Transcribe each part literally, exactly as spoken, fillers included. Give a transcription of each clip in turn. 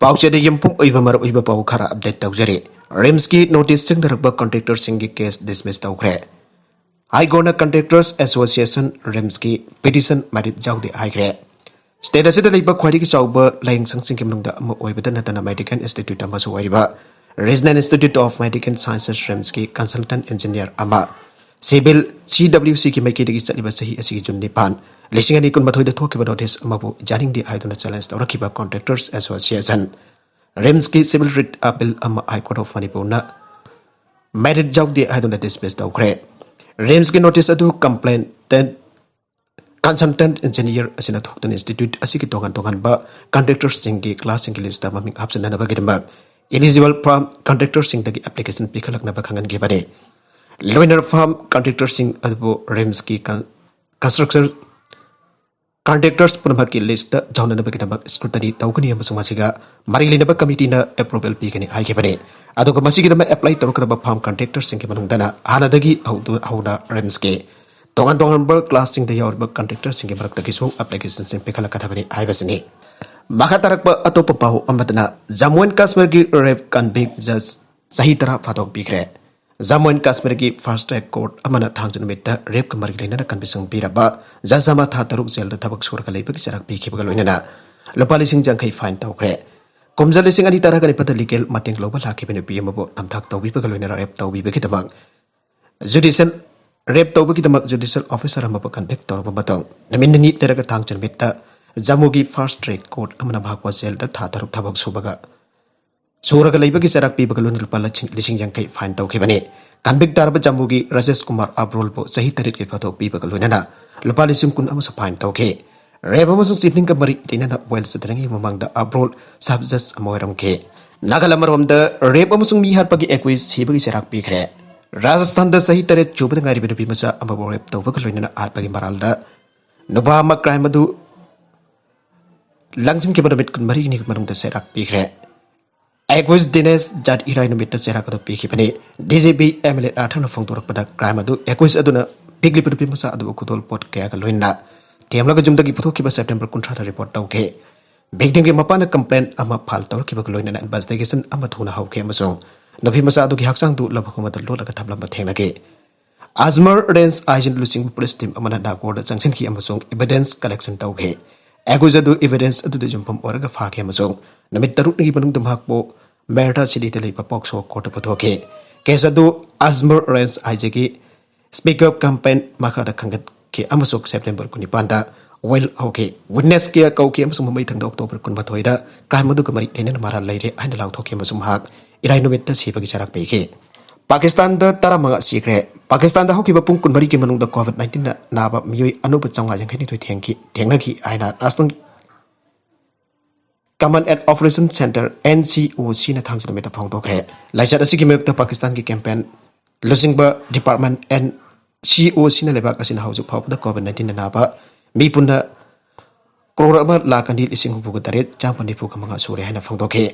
ꯑꯧꯁꯦꯗ ꯌꯨꯝꯐꯝ ꯑꯣꯏꯕ ꯃꯔꯨꯑꯣꯏꯕ ꯄꯥꯎ ꯈꯔ ꯑꯞꯗꯦꯠ ꯇꯧꯖꯔꯤ꯫ ꯔꯤꯝꯁꯀꯤ ꯅꯣꯇꯤꯁ ꯆꯪꯅꯔꯛꯄ ꯀꯟꯇ꯭ꯔꯦꯛꯇꯔꯁꯤꯡꯒꯤ ꯀꯦꯁ ꯗꯤꯁꯃꯤꯁ ꯇꯧꯈ꯭ꯔꯦ꯫ ꯍꯥꯏ ꯀꯣꯔꯠꯅ ꯀꯟꯇ꯭ꯔꯦꯛꯇꯔꯁ ꯑꯦꯁꯣꯁꯤꯌꯦꯁꯟ ꯔꯤꯝꯁꯀꯤ ꯄꯤꯇꯤꯁꯟ ꯃꯦꯔꯤꯠ ꯌꯥꯎꯗꯦ ꯍꯥꯏꯈ꯭ꯔꯦ꯫ ꯁ꯭ꯇꯦꯠ ꯑꯁꯤꯗ ꯂꯩꯕ ꯈ꯭ꯋꯥꯏꯗꯒꯤ ꯆꯥꯎꯕ ꯂꯥꯏꯌꯦꯡ ꯁꯪꯁꯤꯡꯒꯤ ꯃꯅꯨꯡꯗ ꯑꯃ ꯑꯣꯏꯕꯗ ꯅꯠꯇꯅ ꯃꯦꯗꯤꯀꯦꯜ ꯏꯟꯁꯇꯤꯇ꯭ꯌꯨꯠ ꯑꯃꯁꯨ ꯑꯣꯏꯔꯤꯕ regional institute of medical sciences ꯔꯤꯝꯁꯀꯤ ꯀꯟꯁꯜꯇꯦꯟꯠ ꯏꯟꯖꯤꯅꯤꯌꯔ ꯑꯃ ꯁꯤꯚꯤꯜ ꯁꯤ ꯗꯕ꯭ꯂꯤꯌꯨ ꯁꯤꯒꯤ ꯃꯥꯏꯀꯩꯗꯒꯤ ꯆꯠꯂꯤꯕ ꯆꯍꯤ ꯑꯁꯤꯒꯤ ꯖꯨꯟ ꯅꯤꯄꯥꯟ, ꯂꯤꯁꯤꯡ ꯑꯅꯤ ꯀꯨꯟꯃꯥꯊꯣꯏꯗ ꯊꯣꯛꯈꯤꯕ ꯅꯣꯇꯤꯁ ꯑꯃꯕꯨ ꯌꯥꯅꯤꯡꯗꯦ ꯍꯥꯏꯗꯨꯅ ꯆꯦꯂꯦꯟꯖ ꯇꯧꯔꯛꯈꯤꯕ ꯀꯟꯇ꯭ꯔꯦꯛꯇꯔꯁ ꯑꯦꯁꯣꯁꯤꯌꯦꯁꯟ ꯔꯤꯝꯁꯀꯤ ꯁꯤꯚꯤꯜ ꯔꯤꯠ ꯑꯄꯤꯜ ꯑꯃ ꯍꯥꯏ ꯀꯣꯔꯠ ꯑꯣꯐ ꯃꯅꯤꯄꯨꯔꯅ ꯃꯦꯔꯤꯠ ꯌꯥꯎꯗꯦ ꯍꯥꯏꯗꯨꯅ ꯗꯤꯁꯃꯤꯁ ꯇꯧꯈ꯭ꯔꯦ꯫ ꯔꯤꯝꯁꯀꯤ ꯅꯣꯇꯤꯁ ꯑꯗꯨ ꯀꯝꯄ꯭ꯂꯦꯟꯇꯦꯟ ꯀꯟꯁꯜꯇꯦꯟꯠ ꯏꯟꯖꯤꯅꯤꯌꯔ ꯑꯁꯤꯅ ꯊꯣꯛꯇꯨꯅ ꯏꯟꯁꯇꯤꯇ꯭ꯌꯨꯠ ꯑꯁꯤꯒꯤ ꯇꯣꯉꯥꯟ ꯇꯣꯉꯥꯟꯕ ꯀꯟꯇ꯭ꯔꯦꯛꯇꯔꯁꯤꯡꯒꯤ ꯀ꯭ꯂꯥꯁꯁꯤꯡꯒꯤ ꯂꯤꯁꯇ ꯃꯃꯤꯡ ꯍꯥꯞꯆꯤꯟꯅꯅꯕꯒꯤꯗꯃꯛ ꯏꯂꯤꯖꯤꯕꯜ ꯐꯥꯔꯝ ꯀꯟꯇ꯭ꯔꯦꯛꯇꯔꯁꯤꯡꯗꯒꯤ ꯑꯦꯄ꯭ꯂꯤꯀꯦꯁꯟ ꯄꯤꯈꯠꯂꯛꯅꯕ ꯈꯪꯍꯟꯈꯤꯕꯅꯤ꯫ ꯂꯣꯏꯅꯔ ꯐꯥꯔꯝ ꯀꯟꯇ꯭ꯔꯦꯛꯇꯔꯁꯤꯡ ꯑꯗꯨꯕꯨ ꯔꯤꯝꯁꯀꯤ ꯀꯟ-, ꯀꯟꯁꯇ꯭ꯔꯛꯁꯟ ꯀꯟꯇ꯭ꯔꯦꯛꯇꯔꯁ ꯄꯨꯝꯅꯃꯛꯀꯤ ꯂꯤꯁꯇ ꯌꯥꯎꯅꯅꯕꯒꯤꯗꯃꯛ ꯁ꯭ꯀ꯭ꯔꯨꯇꯅꯤ ꯇꯧꯒꯅꯤ ꯑꯃꯁꯨꯡ ꯃꯁꯤꯒ ꯃꯔꯤ ꯂꯩꯅꯕ ꯀꯃꯤꯇꯤꯅ ꯑꯦꯄ꯭ꯔꯨꯚꯦꯜ ꯄꯤꯒꯅꯤ ꯍꯥꯏꯈꯤꯕꯅꯤ꯫ ꯑꯗꯨꯒ ꯃꯁꯤꯒꯤꯗꯃꯛ ꯑꯦꯄ꯭ꯂꯥꯏ ꯇꯧꯔꯛꯀꯗꯕ ꯐꯥꯔꯝ ꯀꯟꯇ꯭ꯔꯦꯛꯇꯔꯁꯤꯡꯒꯤ ꯃꯅꯨꯡꯗꯅ ꯍꯥꯟꯅꯗꯒꯤ ꯍꯧꯗꯨ-, ꯍꯧꯅ ꯔꯤꯝꯁꯀꯤ ꯇꯣꯉꯥꯟ ꯇꯣꯉꯥꯟꯕ ꯀ꯭ꯂꯥꯁꯁꯤꯡꯗ ꯌꯥꯎꯔꯤꯕ ꯀꯟꯇ꯭ꯔꯦꯛꯇꯔꯁꯤꯡꯒꯤ ꯃꯔꯛꯇꯒꯤꯁꯨ ꯑꯦꯄ꯭ꯂꯤꯀꯦꯁꯟꯁꯤꯡ ꯄꯤꯈꯠꯂꯛꯀꯗꯕꯅꯤ ꯍꯥꯏꯕꯁꯤꯅꯤ꯫ ꯃꯈꯥ ꯇꯥꯔꯛꯄ ꯑꯇꯣꯞꯄ ꯄꯥꯎ ꯑꯃꯗꯅ ꯖꯝꯃꯨ ꯑꯦꯟ ꯀꯥꯁꯃꯤꯔꯒꯤ ꯔꯦꯞ ꯀꯟꯚꯤꯛ ꯖꯖ ꯆꯍꯤ ꯇꯔꯥ ꯐꯥꯗꯣꯛꯄꯤꯈ꯭ꯔꯦ꯫ ꯖꯝꯃꯨ ꯑꯦꯟ ꯀꯥꯁꯃꯤꯔꯒꯤ ꯐꯥꯁꯠ ꯇ꯭ꯔꯦꯛ ꯀꯣꯔꯠ ꯑꯃꯅ ꯊꯥꯡꯖ ꯅꯨꯃꯤꯠꯇ ꯔꯦꯞꯀ ꯃꯔꯤ ꯂꯩꯅꯅ ꯀꯟꯚꯤꯛꯁꯟ ꯄꯤꯔꯕ ꯖꯖ ꯑꯃ ꯊꯥ ꯇꯔꯨꯛ ꯖꯦꯜꯗ ꯊꯕꯛ ꯁꯨꯔꯒ ꯂꯩꯕꯒꯤ ꯆꯩꯔꯥꯛ ꯄꯤꯈꯤꯕꯒ ꯂꯣꯏꯅꯅ ꯂꯨꯄꯥ ꯂꯤꯁꯤꯡ ꯌꯥꯡꯈꯩ ꯐꯥꯏꯟ ꯇꯧꯈ꯭ꯔꯦ꯫ ꯀꯨꯝꯖꯥ ꯂꯤꯁꯤꯡ ꯑꯅꯤ ꯇꯔꯥꯒ ꯅꯤꯄꯥꯟꯗ ꯂꯤꯒꯦꯜ ꯃꯇꯦꯡ ꯂꯧꯕ ꯂꯥꯛꯈꯤꯕ ꯅꯨꯄꯤ ꯑꯃꯕꯨ ꯅꯝꯊꯥꯛ ꯇꯧꯕꯤꯕꯒ ꯂꯣꯏꯅꯅ ꯔꯦꯞ ꯇꯧꯕꯤꯕꯒꯤꯗꯃꯛ ꯖꯨꯗꯤꯁꯤꯌꯦꯜ, ꯔꯦꯞ ꯇꯧꯕꯒꯤꯗꯃꯛ ꯖꯨꯗꯤꯁꯤꯌꯦꯜ ꯑꯣꯐꯤꯁꯔ ꯑꯃꯕꯨ ꯀꯟꯚꯤꯛ ꯇꯧꯔꯕ ꯃꯇꯨꯡ ꯅꯨꯃꯤꯠ ꯅꯤꯅꯤ ꯂꯩꯔꯒ ꯊꯥꯡꯖ ꯅꯨꯃꯤꯠꯇ ꯖꯝꯃꯨꯒꯤ ꯐꯥꯁꯠ ꯇ꯭ꯔꯦꯛ ꯀꯣꯔꯠ ꯑꯃꯅ ꯃꯍꯥꯛꯄꯨ ꯖꯦꯜꯗ ꯊꯥ ꯇꯔꯨꯛ ꯊꯕꯛ ꯁꯨꯕꯒ ꯁꯨꯔꯒ ꯂꯩꯕꯒꯤ ꯆꯩꯔꯥꯛ ꯄꯤꯕꯒ ꯂꯣꯏꯅꯅ ꯂꯨꯄꯥ ꯂꯤꯁꯤꯡ, ꯂꯤꯁꯤꯡ ꯌꯥꯡꯈꯩ ꯐꯥꯏꯟ ꯇꯧꯈꯤꯕꯅꯤ꯫ ꯀꯟꯚꯤꯛ ꯇꯥꯔꯕ ꯖꯝꯃꯨꯒꯤ ꯔꯥꯖꯦꯁ ꯀꯨꯃꯥꯔ ꯑꯕ꯭ꯔꯣꯜꯕꯨ ꯆꯍꯤ ꯇꯔꯦꯠꯀꯤ ꯐꯥꯗꯣꯛ ꯄꯤꯕꯒ ꯂꯣꯏꯅꯅ ꯂꯨꯄꯥ ꯂꯤꯁꯤꯡ ꯀꯨꯟ ꯑꯃꯁꯨ ꯐꯥꯏꯟ ꯇꯧꯈꯤ꯫ ꯔꯦꯞ ꯑꯃꯁꯨꯡ ꯆꯤꯇꯤꯡꯒ ꯃꯔꯤ ꯂꯩꯅꯅ ꯕꯦꯜ ꯆꯠꯊꯔꯤꯉꯩ ꯃꯃꯥꯡꯗ ꯑꯕ꯭ꯔꯣꯜ ꯁꯕ ꯖꯖ ꯑꯃ ꯑꯣꯏꯔꯝꯈꯤ꯫ ꯅꯥꯒꯥꯂꯦꯟ ꯑꯃꯔꯣꯝꯗ ꯔꯦꯞ ꯑꯃꯁꯨꯡ ꯃꯤ ꯍꯥꯠꯄꯒꯤ ꯑꯦꯀ꯭ꯌꯨꯁ ꯁꯤꯕꯒꯤ ꯆꯩꯔꯥꯛ ꯄꯤꯈ꯭ꯔꯦ꯫ ꯔꯥꯖꯁꯊꯥꯟꯗ ꯆꯍꯤ ꯇꯔꯦꯠ ꯆꯨꯕꯗ ꯉꯥꯏꯔꯤꯕ ꯅꯨꯄꯤ ꯃꯆꯥ ꯑꯃꯕꯨ ꯔꯦꯞ ꯇꯧꯕꯒ ꯂꯣꯏꯅꯅ ꯍꯥꯠꯄꯒꯤ ꯃꯔꯥꯜꯗ ꯅꯨꯄꯥ ꯑꯃ ꯀ꯭ꯔꯥꯏꯝ ꯑꯗꯨ ꯂꯪꯁꯤꯟꯈꯤꯕ ꯅꯨꯃꯤꯠ ꯀꯨꯟꯃꯔꯤꯅꯤ ꯃꯅꯨꯡꯗ ꯆꯩꯔꯥꯛ ꯄꯤꯈ꯭ꯔꯦ꯫ ꯑꯦꯀ꯭ꯌꯨꯁ ꯗꯤꯅꯦꯁ ꯖꯥꯠ ꯏꯔꯥꯏ ꯅꯨꯃꯤꯠꯇ ꯆꯩꯔꯥꯛ ꯑꯗꯨ ꯄꯤꯈꯤꯕꯅꯤ꯫ D G B M L A ꯔꯥꯊꯔꯅ ꯐꯣꯡꯗꯣꯔꯛꯄꯗ ꯀ꯭ꯔꯥꯏꯝ ꯑꯗꯨ ꯑꯦꯀ꯭ꯌꯨꯁ ꯑꯗꯨꯅ ꯄꯤꯛꯂꯤꯕ ꯅꯨꯄꯤ ꯃꯆꯥ ꯑꯗꯨꯕꯨ ꯈꯨꯗꯣꯜꯄꯣꯠ ꯀꯌꯥꯒ ꯂꯣꯏꯅꯅ ꯊꯦꯝꯂꯒ ꯌꯨꯝꯗꯒꯤ ꯄꯨꯊꯣꯛꯈꯤꯕ ꯁꯦꯞꯇꯦꯝꯕꯔ ꯀꯨꯟꯊ꯭ꯔꯥꯗ ꯔꯤꯄꯣꯔꯠ ꯇꯧꯈꯤ꯫ Victimꯒꯤ ꯃꯄꯥꯅ complaint ꯑꯃ file ꯇꯧꯔꯛꯈꯤꯕꯒ ꯂꯣꯏꯅꯅ investigation ꯑꯃ ꯊꯨꯅ ꯍꯧꯈꯤ ꯑꯃꯁꯨꯡ ꯅꯨꯄꯤ ꯃꯆꯥ ꯑꯗꯨꯒꯤ ꯍꯛꯆꯥꯡꯗꯨ ꯂꯧꯕꯨꯛ ꯑꯃꯗ ꯂꯣꯠꯂꯒ ꯊꯝꯂꯝꯕ ꯊꯦꯡꯅꯈꯤ꯫ ꯑꯖꯃꯔ Range ꯑꯥꯏꯖꯤꯟ ꯂꯨꯆꯤꯡꯕ police team ꯑꯃꯅ ꯅꯥꯒꯣꯔꯗ ꯆꯪꯁꯤꯟꯈꯤ ꯑꯃꯁꯨꯡ evidence collection ꯇꯧꯈꯤ꯫ Accused ꯑꯗꯨ evidence ꯑꯗꯨꯗ ꯌꯨꯝꯐꯝ ꯑꯣꯏꯔꯒ ꯐꯥꯈꯤ ꯑꯃꯁꯨꯡ ꯅꯨꯃꯤꯠ ꯇꯔꯨꯛꯅꯤꯒꯤ ꯃꯅꯨꯡꯗ ꯃꯍꯥꯛꯄꯨ ꯃꯦꯔꯊꯥ ꯁꯤꯇꯤꯗ ꯂꯩꯕ ꯄꯣꯛꯁꯣ ꯀꯣꯔꯠꯇ ꯄꯨꯊꯣꯛꯈꯤ꯫ Case ꯑꯗꯨ Ajmer Range ꯑꯥꯏꯖꯤꯒꯤ speak up campaign ꯃꯈꯥꯗ ꯈꯟꯒꯠꯈꯤ ꯑꯃꯁꯨꯡ September ꯀꯨꯟꯅꯤꯄꯥꯟꯗ ꯋꯤꯜ ꯍꯧꯈꯤ꯫ Witness ꯀꯌꯥ ꯀꯧꯈꯤ ꯑꯃꯁꯨꯡ ꯃꯃꯩ ꯊꯪꯗ October ꯀꯨꯟꯃꯥꯊꯣꯏꯗ crime ꯑꯗꯨꯒ ꯃꯔꯤ ꯂꯩꯅꯅ ꯃꯔꯥꯜ ꯂꯩꯔꯦ ꯍꯥꯏꯅ ꯂꯥꯎꯊꯣꯛꯈꯤ ꯑꯃꯁꯨꯡ ꯃꯍꯥꯛ ꯏꯔꯥꯏ ꯅꯨꯃꯤꯠꯇ ꯁꯤꯕꯒꯤ ꯆꯩꯔꯥꯛ ꯄꯤꯈꯤ꯫ ꯄꯥꯀꯤꯁꯇꯥꯟꯗ ꯇꯔꯥꯃꯉꯥ ꯁꯤꯈ꯭ꯔꯦ꯫ ꯄꯥꯀꯤꯁꯇꯥꯟꯗ ꯍꯧꯈꯤꯕ ꯄꯨꯡ ꯀꯨꯟꯃꯔꯤꯒꯤ ꯃꯅꯨꯡꯗ COVID nineteenꯅ ꯅꯥꯕ ꯃꯤꯑꯣꯏ ꯑꯅꯧꯕ ꯆꯥꯝꯃꯉꯥ ꯌꯥꯡꯈꯩꯅꯤꯊꯣꯏ ꯊꯦꯡꯈꯤ, ꯊꯦꯡꯅꯈꯤ ꯍꯥꯏꯅ National Command and Operation Centre, NCOCꯅ ꯊꯥꯡꯖ ꯅꯨꯃꯤꯠꯇ ꯐꯣꯡꯗꯣꯛꯈ꯭ꯔꯦ꯫ ꯂꯥꯏꯆꯠ ꯑꯁꯤꯒꯤ ꯃꯥꯌꯣꯛꯇ ꯄꯥꯀꯤꯁꯇꯥꯟꯒꯤ campaign ꯂꯨꯆꯤꯡꯕ department NCOCꯅ ꯂꯩꯕꯥꯛ ꯑꯁꯤꯅ ꯍꯧꯖꯤꯛ ꯐꯥꯎꯕꯗ COVID nineteenꯅ ꯅꯥꯕ ꯃꯤ ꯄꯨꯟꯅ ꯀ꯭ꯔꯣꯔ ꯑꯃ ꯂꯥꯈ ꯑꯅꯤ ꯂꯤꯁꯤꯡ ꯍꯨꯝꯐꯨꯒ ꯇꯔꯦꯠ ꯆꯥꯝꯃ ꯅꯤꯐꯨꯒ ꯃꯉꯥ ꯁꯨꯔꯦ ꯍꯥꯏꯅ ꯐꯣꯡꯗꯣꯛꯈꯤ꯫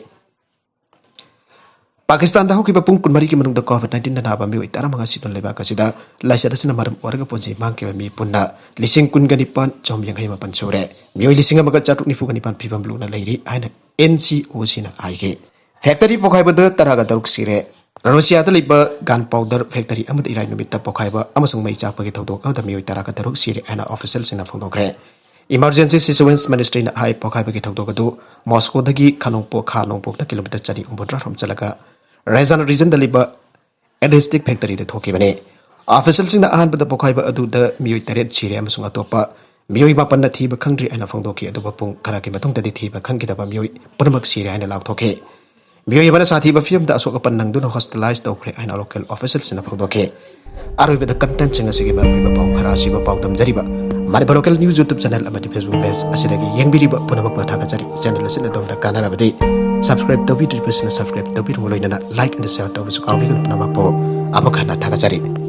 ꯄꯥꯀꯤꯁꯇꯥꯟꯗ ꯍꯧꯈꯤꯕ ꯄꯨꯡ ꯀꯨꯟꯃꯔꯤꯒꯤ ꯃꯅꯨꯡꯗ COVID nineteenꯗ ꯅꯥꯕ ꯃꯤꯑꯣꯏ ꯇꯔꯥꯃꯉꯥ ꯁꯤꯗꯨꯅ ꯂꯩꯕꯥꯛ ꯑꯁꯤꯗ ꯂꯥꯏꯆꯠ ꯑꯁꯤꯅ ꯃꯔꯝ ꯑꯣꯏꯔꯒ ꯄꯨꯟꯁꯤ ꯃꯥꯡꯈꯤꯕ ꯃꯤ ꯄꯨꯟꯅ ꯂꯤꯁꯤꯡ ꯀꯨꯟꯒ ꯅꯤꯄꯥꯟ ꯆꯍꯨꯝ ꯌꯥꯡꯈꯩ ꯃꯥꯄꯟ ꯁꯨꯔꯦ꯫ ꯃꯤꯑꯣꯏ ꯂꯤꯁꯤꯡ ꯑꯃꯒ ꯆꯥꯇ꯭ꯔꯨꯛ ꯅꯤꯐꯨꯒ ꯅꯤꯄꯥꯟ ꯐꯤꯕꯝ ꯂꯨꯅ ꯂꯩꯔꯤ ꯍꯥꯏꯅ NCOCꯅ ꯍꯥꯏꯈꯤ꯫ Factory ꯄꯣꯈꯥꯏꯕꯗ ꯇꯔꯥꯒ ꯇꯔꯨꯛ ꯁꯤꯔꯦ꯫ ꯔꯨꯁꯤꯌꯥꯗ ꯂꯩꯕ gun powder factory ꯑꯃꯗ ꯏꯔꯥꯏ ꯅꯨꯃꯤꯠꯇ ꯄꯣꯈꯥꯏꯕ ꯑꯃꯁꯨꯡ ꯃꯩ ꯆꯥꯛꯄꯒꯤ ꯊꯧꯗꯣꯛ ꯑꯃꯗ ꯃꯤꯑꯣꯏ ꯇꯔꯥꯒ ꯇꯔꯨꯛ ꯁꯤꯔꯦ ꯍꯥꯏꯅ officialꯁꯤꯡꯅ ꯐꯣꯡꯗꯣꯛꯈ꯭ꯔꯦ꯫ Emergency Situations Ministryꯅ ꯍꯥꯏ, ꯄꯣꯈꯥꯏꯕꯒꯤ ꯊꯧꯗꯣꯛ ꯑꯗꯨ ꯃꯣꯁꯀꯣꯗꯒꯤ ꯈꯥ ꯅꯣꯡꯄꯣꯛ, ꯈꯥ ꯅꯣꯡꯄꯣꯛꯇ kilometre ꯆꯅꯤ ꯍꯨꯝꯐꯨꯇꯔꯥ ꯔꯣꯝ ꯆꯠꯂꯒ Ryazan regionꯗ ꯂꯩꯕ adhesive factoryꯗ ꯊꯣꯛꯈꯤꯕꯅꯤ꯫ Officialꯁꯤꯡꯅ ꯑꯍꯥꯟꯕꯗ ꯄꯣꯈꯥꯏꯕ ꯑꯗꯨꯗ ꯃꯤꯑꯣꯏ ꯇꯔꯦꯠ ꯁꯤꯔꯦ ꯑꯃꯁꯨꯡ ꯑꯇꯣꯞꯄ ꯃꯤꯑꯣꯏ ꯃꯥꯄꯟꯅ ꯊꯤꯕ ꯈꯪꯗ꯭ꯔꯤ ꯍꯥꯏꯅ ꯐꯣꯡꯗꯣꯛꯈꯤ, ꯑꯗꯨꯕꯨ ꯄꯨꯡ ꯈꯔꯒꯤ ꯃꯇꯨꯡꯗꯗꯤ ꯊꯤꯕ ꯈꯪꯈꯤꯗꯕ ꯃꯤꯑꯣꯏ ꯄꯨꯝꯅꯃꯛ ꯁꯤꯔꯦ ꯍꯥꯏꯅ ꯂꯥꯎꯊꯣꯛꯈꯤ꯫ ꯃꯤꯑꯣꯏ ꯑꯃꯅ ꯁꯥꯊꯤꯕ ꯐꯤꯚꯝꯗ ꯑꯁꯣꯛ ꯑꯄꯟ ꯅꯪꯗꯨꯅ hospitalize ꯇꯧꯈ꯭ꯔꯦ ꯍꯥꯏꯅ local officialꯁꯤꯡꯅ ꯐꯣꯡꯗꯣꯛꯈꯤ꯫ ꯑꯔꯣꯏꯕꯗ contentꯁꯤꯡ ꯑꯁꯤꯒꯤ ꯃꯔꯨꯑꯣꯏꯕ ꯄꯥꯎ ꯈꯔ ꯑꯁꯤꯕꯨ ꯄꯥꯎꯗꯝꯖꯔꯤꯕ Manipur local news YouTube channel ꯑꯃꯗꯤ Facebook page ꯑꯁꯤꯗꯒꯤ ꯌꯦꯡꯕꯤꯔꯤꯕ ꯄꯨꯝꯅꯃꯛꯄꯨ ꯊꯥꯒꯠꯆꯔꯤ꯫ Channel ꯑꯁꯤꯅ ꯑꯗꯣꯝꯗ ꯀꯥꯟꯅꯔꯕꯗꯤ subscribe ꯇꯧꯕꯤꯗ꯭ꯔꯤꯕꯁꯤꯡꯅ subscribe ꯇꯧꯕꯤꯔꯝꯃꯨ, ꯂꯣꯏꯅꯅ like and share ꯇꯧꯕꯁꯨ ꯀꯥꯎꯕꯤꯒꯅꯨ꯫ ꯄꯨꯝꯅꯃꯛꯄꯨ ꯑꯃꯨꯛ ꯍꯟꯅ ꯊꯥꯒꯠꯆꯔꯤ꯫